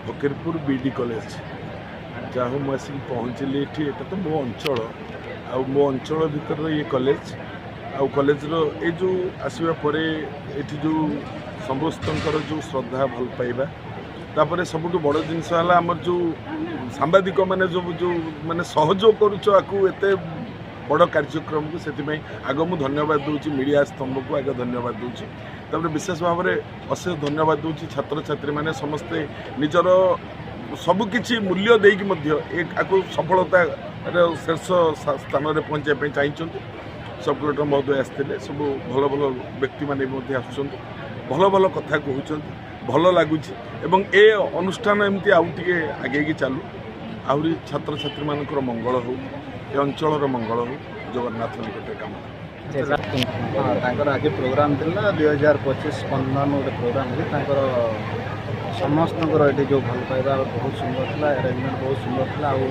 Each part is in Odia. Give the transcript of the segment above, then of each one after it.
ଫକୀରପୁର ବି.ଡି. କଲେଜ। ଯାହା ହଉ, ମୁଁ ଆସିକି ପହଞ୍ଚିଲି ଏଠି। ଏଇଟା ତ ମୋ ଅଞ୍ଚଳ ଆଉ ମୋ ଅଞ୍ଚଳ ଭିତରର ଇଏ କଲେଜ। ଆଉ କଲେଜର ଏ ଯେଉଁ ଆସିବା ପରେ ଏଠି ଯେଉଁ ସମସ୍ତଙ୍କର ଯେଉଁ ଶ୍ରଦ୍ଧା, ଭଲ ପାଇବା, ତାପରେ ସବୁଠୁ ବଡ଼ ଜିନିଷ ହେଲା ଆମର ଯେଉଁ ସାମ୍ବାଦିକମାନେ ଯେଉଁ ଯେଉଁ ମାନେ ସହଯୋଗ କରୁଛ ଆକୁ, ଏତେ ବଡ଼ କାର୍ଯ୍ୟକ୍ରମକୁ, ସେଥିପାଇଁ ଆଗ ମୁଁ ଧନ୍ୟବାଦ ଦେଉଛି। ମିଡ଼ିଆ ସ୍ତମ୍ଭକୁ ଆଗ ଧନ୍ୟବାଦ ଦେଉଛି। ତାପରେ ବିଶେଷ ଭାବରେ ଅଶେଷ ଧନ୍ୟବାଦ ଦେଉଛି ଛାତ୍ରଛାତ୍ରୀମାନେ ସମସ୍ତେ ନିଜର ସବୁକିଛି ମୂଲ୍ୟ ଦେଇକି ମଧ୍ୟ ଆକୁ ସଫଳତାର ଶୀର୍ଷ ସ୍ଥାନରେ ପହଞ୍ଚାଇବା ପାଇଁ ଚାହିଁଛନ୍ତି। ସବ୍ କଲେକ୍ଟର ମହୋଦୟ ଆସିଥିଲେ, ସବୁ ଭଲ ଭଲ ବ୍ୟକ୍ତିମାନେ ବି ମଧ୍ୟ ଆସୁଛନ୍ତି, ଭଲ ଭଲ କଥା କହୁଛନ୍ତି, ଭଲ ଲାଗୁଛି। ଏବଂ ଏ ଅନୁଷ୍ଠାନ ଏମିତି ଆଉ ଟିକେ ଆଗେଇକି ଚାଲୁ, ଆହୁରି ଛାତ୍ରଛାତ୍ରୀମାନଙ୍କର ମଙ୍ଗଳ ହେଉ, ଏ ଅଞ୍ଚଳର ମଙ୍ଗଳ ହେଉ, ଜଗନ୍ନାଥ ନିକଟରେ କାମନା। ହଁ, ତାଙ୍କର ଆଜି ପ୍ରୋଗ୍ରାମ୍ ଥିଲା। 2025 ସ୍ପନ୍ଦନ ଗୋଟେ ପ୍ରୋଗ୍ରାମ୍ ହେଇଛି ତାଙ୍କର। ସମସ୍ତଙ୍କର ଏଠି ଯେଉଁ ଭଲ ପାଇବା ବହୁତ ସୁନ୍ଦର ଥିଲା, ଆରେଞ୍ଜମେଣ୍ଟ ବହୁତ ସୁନ୍ଦର ଥିଲା। ଆଉ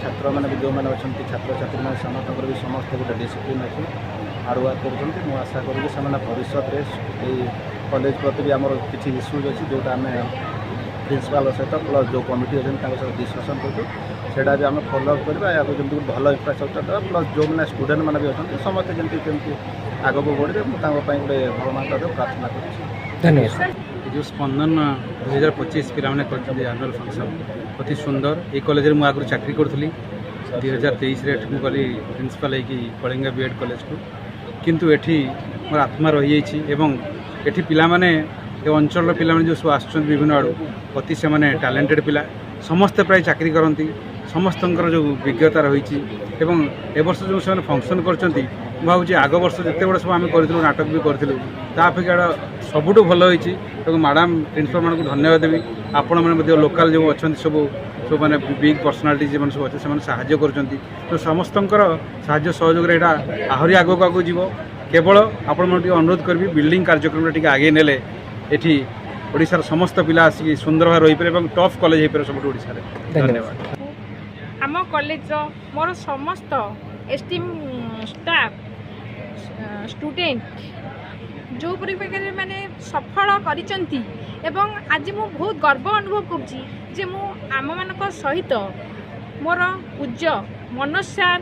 ଛାତ୍ରମାନେ ବି ଯେଉଁମାନେ ଅଛନ୍ତି, ଛାତ୍ରଛାତ୍ରୀମାନେ ସମସ୍ତଙ୍କର ବି ସମସ୍ତେ ଗୋଟେ ଡିସିପ୍ଲିନ୍ ଅଛି, ହାର୍ଡ଼ୱାର୍କ କରୁଛନ୍ତି। ମୁଁ ଆଶା କରୁଛି ସେମାନେ ଭବିଷ୍ୟତରେ ଏଇ କଲେଜ ପ୍ରତି ବି ଆମର କିଛି ଇସ୍ୟୁଜ୍ ଅଛି, ଯେଉଁଟା ଆମେ ପ୍ରିନ୍ସିପାଲ୍ ସହିତ ପ୍ଲସ୍ ଯେଉଁ କମିଟି ଅଛନ୍ତି ତାଙ୍କ ସହିତ ଡିସ୍କସନ୍ କରୁଛୁ। ସେଇଟା ବି ଆମେ ଫଲୋ ଅପ୍ କରିବା। ଏହାକୁ ଯେମିତି ଗୋଟେ ଭଲ ଇନଫ୍ରାଷ୍ଟ୍ରକ୍ଚର ଦେବା, ପ୍ଲସ୍ ଯେଉଁମାନେ ଷ୍ଟୁଡେଣ୍ଟ ମାନେ ବି ଅଛନ୍ତି, ସମସ୍ତେ ଯେମିତି କେମିତି ଆଗକୁ ବଢ଼ିବେ, ମୁଁ ତାଙ୍କ ପାଇଁ ଗୋଟେ ଭଗବାନଙ୍କ ପାଖରେ ପ୍ରାର୍ଥନା କରୁଛି। ଧନ୍ୟବାଦ। ଏ ଯେଉଁ ସ୍ପନ୍ଦନ 2025 ପିଲାମାନେ କରିଛନ୍ତି ଆନୁଆଲ୍ ଫଙ୍କସନ୍, ଅତି ସୁନ୍ଦର। ଏଇ କଲେଜରେ ମୁଁ ଆଗରୁ ଚାକିରି କରୁଥିଲି। 2023ରେ ଏଠି ମୁଁ ଗଲି ପ୍ରିନ୍ସିପାଲ୍ ହେଇକି କଳିଙ୍ଗ ବି ଏଡ଼୍ କଲେଜକୁ। କିନ୍ତୁ ଏଠି ମୋର ଆତ୍ମା ରହିଯାଇଛି ଏବଂ ଏଠି ପିଲାମାନେ, ଏ ଅଞ୍ଚଳର ପିଲାମାନେ ଯେଉଁ ସବୁ ଆସୁଛନ୍ତି ବିଭିନ୍ନ ଆଡ଼ୁ, ଅତି ସେମାନେ ଟ୍ୟାଲେଣ୍ଟେଡ଼ ପିଲା। ସମସ୍ତେ ପ୍ରାୟ ଚାକିରି କରନ୍ତି। ସମସ୍ତଙ୍କର ଯେଉଁ ବିଜ୍ଞତା ରହିଛି ଏବଂ ଏ ବର୍ଷ ଯେଉଁ ସେମାନେ ଫଙ୍କସନ୍ କରିଛନ୍ତି, ମୁଁ ଭାବୁଛି ଆଗ ବର୍ଷ ଯେତେ ବଡ଼ ସବୁ ଆମେ କରିଥିଲୁ, ନାଟକ ବି କରିଥିଲୁ, ତା ଅପେକ୍ଷା ଏଇଟା ସବୁଠୁ ଭଲ ହେଇଛି। ଏବଂ ମ୍ୟାଡ଼ାମ୍ ପ୍ରିନ୍ସିପାଲ୍ମାନଙ୍କୁ ଧନ୍ୟବାଦ ଦେବି। ଆପଣମାନେ ମଧ୍ୟ ଲୋକାଲ୍ ଯେଉଁ ଅଛନ୍ତି ସବୁ ସବୁ ମାନେ ବିଗ୍ ପର୍ସନାଲିଟି ଯେଉଁମାନେ ସବୁ ଅଛନ୍ତି, ସେମାନେ ସାହାଯ୍ୟ କରୁଛନ୍ତି। ତ ସମସ୍ତଙ୍କର ସାହାଯ୍ୟ ସହଯୋଗରେ ଏଇଟା ଆହୁରି ଆଗକୁ ଆଗକୁ ଯିବ। କେବଳ ଆପଣମାନଙ୍କୁ ଟିକେ ଅନୁରୋଧ କରିବି, ବିଲ୍ଡିଂ କାର୍ଯ୍ୟକ୍ରମଟା ଟିକେ ଆଗେଇ ନେଲେ ଏଠି ଓଡ଼ିଶାର ସମସ୍ତ ପିଲା ଆସିକି ସୁନ୍ଦର ଭାବେ ରହିପାରିବେ ଏବଂ ଟପ୍ କଲେଜ ହେଇପାରିବ ସବୁଠୁ ଓଡ଼ିଶାରେ। ଧନ୍ୟବାଦ। ଆମ କଲେଜର ମୋର ସମସ୍ତ ଏଷ୍ଟିମ୍ ଷ୍ଟାଫ୍, ଷ୍ଟୁଡେଣ୍ଟ ଯେଉଁପରି ପ୍ରକାରରେ ମାନେ ସଫଳ କରିଛନ୍ତି ଏବଂ ଆଜି ମୁଁ ବହୁତ ଗର୍ବ ଅନୁଭବ କରୁଛି ଯେ ମୁଁ ଆମମାନଙ୍କ ସହିତ ମୋର ପୂଜ୍ୟ ମନୋଜ ସାର୍,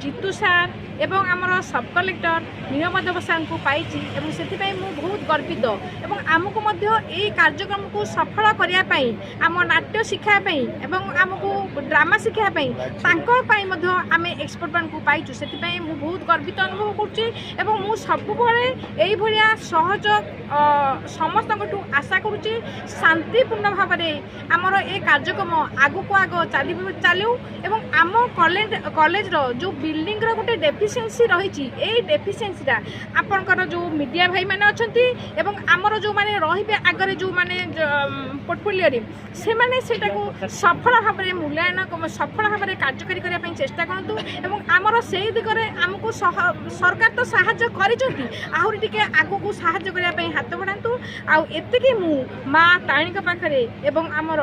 ଜିତୁ ସାର୍ ଏବଂ ଆମର ସବ୍ କଲେକ୍ଟର ନୀଳମାଧବ ସାର୍ଙ୍କୁ ପାଇଛି ଏବଂ ସେଥିପାଇଁ ମୁଁ ବହୁତ ଗର୍ବିତ। ଏବଂ ଆମକୁ ମଧ୍ୟ ଏଇ କାର୍ଯ୍ୟକ୍ରମକୁ ସଫଳ କରିବା ପାଇଁ, ଆମ ନାଟ୍ୟ ଶିଖିବା ପାଇଁ ଏବଂ ଆମକୁ ଡ୍ରାମା ଶିଖିବା ପାଇଁ, ତାଙ୍କ ପାଇଁ ମଧ୍ୟ ଆମେ ଏକ୍ସପର୍ଟମାନଙ୍କୁ ପାଇଛୁ। ସେଥିପାଇଁ ମୁଁ ବହୁତ ଗର୍ବିତ ଅନୁଭବ କରୁଛି ଏବଂ ମୁଁ ସବୁବେଳେ ଏଇଭଳିଆ ସହଯୋଗ ସମସ୍ତଙ୍କଠୁ ଆଶା କରୁଛି। ଶାନ୍ତିପୂର୍ଣ୍ଣ ଭାବରେ ଆମର ଏ କାର୍ଯ୍ୟକ୍ରମ ଆଗକୁ ଆଗ ଚାଲୁ ଏବଂ ଆମ କଲେଜର ଯେଉଁ ବିଲ୍ଡିଂର ଗୋଟେ ଡେଫିସିଏନ୍ସି ରହିଛି, ଏଇ ଡେଫିସିଏନ୍ସିଟା ଆପଣଙ୍କର ଯେଉଁ ମିଡ଼ିଆ ଭାଇମାନେ ଅଛନ୍ତି ଏବଂ ଆମର ଯେଉଁମାନେ ରହିବେ ଆଗରେ, ଯେଉଁମାନେ ପୋର୍ଟଫୋଲିଓରେ, ସେମାନେ ସେଇଟାକୁ ସଫଳ ଭାବରେ ମୂଲ୍ୟାୟନ, ସଫଳ ଭାବରେ କାର୍ଯ୍ୟକାରୀ କରିବା ପାଇଁ ଚେଷ୍ଟା କରନ୍ତୁ। ଏବଂ ଆମର ସେଇ ଦିଗରେ ଆମକୁ ସରକାର ତ ସାହାଯ୍ୟ କରିଛନ୍ତି, ଆହୁରି ଟିକେ ଆଗକୁ ସାହାଯ୍ୟ କରିବା ପାଇଁ ହାତ ବଢ଼ାନ୍ତୁ। ଆଉ ଏତିକି ମୁଁ ମା ତାରିଣୀଙ୍କ ପାଖରେ ଏବଂ ଆମର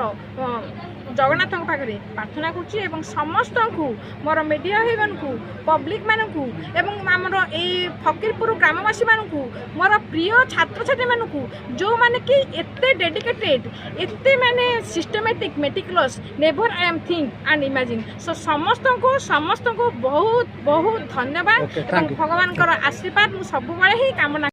ଜଗନ୍ନାଥଙ୍କ ପାଖରେ ପ୍ରାର୍ଥନା କରୁଛି। ଏବଂ ସମସ୍ତଙ୍କୁ, ମୋର ମିଡ଼ିଆ ଭାଇମାନଙ୍କୁ, ପବ୍ଲିକମାନଙ୍କୁ ଏବଂ ଆମର ଏଇ ଫକୀରପୁର ଗ୍ରାମବାସୀମାନଙ୍କୁ, ମୋର ପ୍ରିୟ ଛାତ୍ରଛାତ୍ରୀମାନଙ୍କୁ, ଯେଉଁମାନେ କି ଏତେ ଡେଡିକେଟେଡ୍, ଏତେ ମାନେ systematic, meticulous, never I am think and imagine. So ସମସ୍ତଙ୍କୁ ସମସ୍ତଙ୍କୁ ବହୁତ ବହୁତ ଧନ୍ୟବାଦ। Okay, ଏବଂ thank you. ଭଗବାନଙ୍କର ଆଶୀର୍ବାଦ ମୁଁ ସବୁବେଳେ ହିଁ କାମନା